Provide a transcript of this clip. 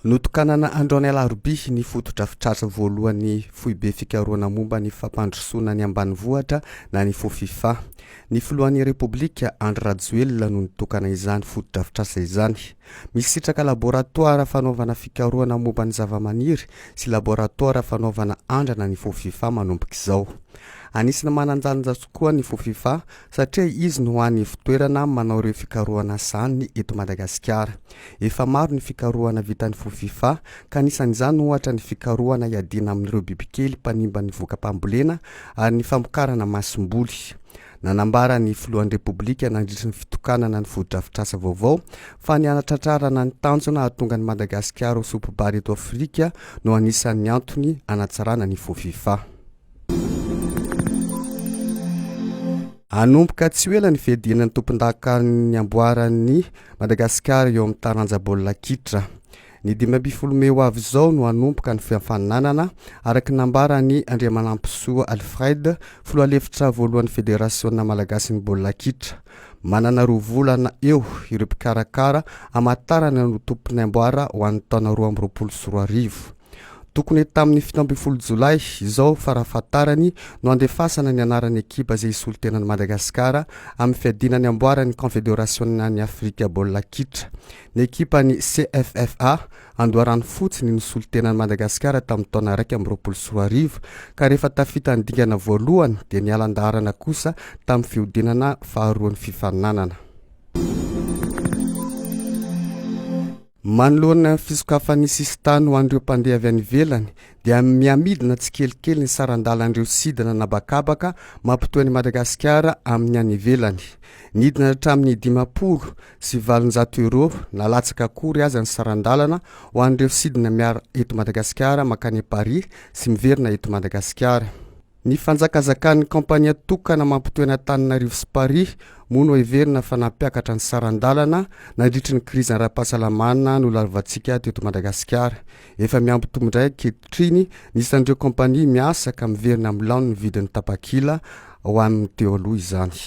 Notokanana androany alarobia ny fotodrafitrasa voalohan'ny foibe fikarohana momba ny fampandrosoana ny ambanivohitra na ny Fofifa. Ny filohan'ny Repoblika Andry Rajoelina no nitokana izany fotodrafitrasa izany. Misitraka laboratoara fanaovana fikarohana momba ny zavamaniry sy laboratoara fanaovana andrana ny Fofifa manomboka izao. Anisan'ny manan-danja tokoa ny Fofifa satria izy no hany ivontoerana manao ireo fikarohana sahaniny eto Madagasikara. Efa maro ny fikarohana vitan'ny Fofifa ka anisan'izany ohatra ny fikarohana hiadiana amin'ireo bibikely mpanimba ny voka-pambolena ary ny famokarana masomboly. Nanambara ny filohan'ny Repoblika nandritry ny fitokanana ny fotodrafitrasa vaovao fa ny hanatratrarana ny tanjona hahatonga an'i Madagasikara ho sompibary eto Afrika no anisan'ny antony hanatsarana ny Fofifa. Hanomboka tsy ho ela ny fiadiana ny tompondakan'ny amboaran'i Madagasikara eo amin'ny taranja baolina kitra. Ny 15 mey ho avy izao no hanomboka ny fifaninanana, araka ny nambaran'i Andriamanampisoa Alfred, filoha lefitra voalohan'ny Federasiona malagasin'ny baolina kitra. Manana roa volana eo ireo mpikarakara hamantarana ny ho tompon'ny amboara ho an'ny taona 2022. Tokony tamin'ny 17 jolay izao farafahatarany no handefasana ny anaran'ny ekipa izay hisolo tena an'i Madagasikara amin'ny fiadiana ny amboaran'ny Kaonfederasionan'i Afrika baolina kitra. Ny ekipan'ny CFFA Andoharanofotsy ny nisolo tena an'i Madagasikara tamin'ny taona 2021 ka rehefa tafita ny dingana voalohany dia niala an-daharana kosa tamin'ny fihodinana faharoan'ny fifaninanana. Manoloana ny fisokafan'ny sisintany ho an'ireo mpandeha avy any ivelany dia mihamidina tsikelikely ny saran-dalan'ireo sidina an'habakabaka mampitohy an'i Madagasikara amin'ny any ivelany. Nidina hatramin'ny 850 euros na latsaka akory aza ny saran-dalana ho an'ireo sidina miara eto Madagasikara mankany Paris sy miverina eto Madagasikara. Ny fanjakazakan'ny kaompania tokana mampitohy an'Antananarivo sy Paris moa no heverina fa nampiakatra ny saran-dalana nandritry ny krizy ara-pahasalamana nolalovantsika teto Madagasikara. Efa mihambotombo indray ankehitriny ny isan'ireo kaompania miasa ka miverina amin'ny laoniny ny vidin'ny tapakila ho an'ny teo aloha izany.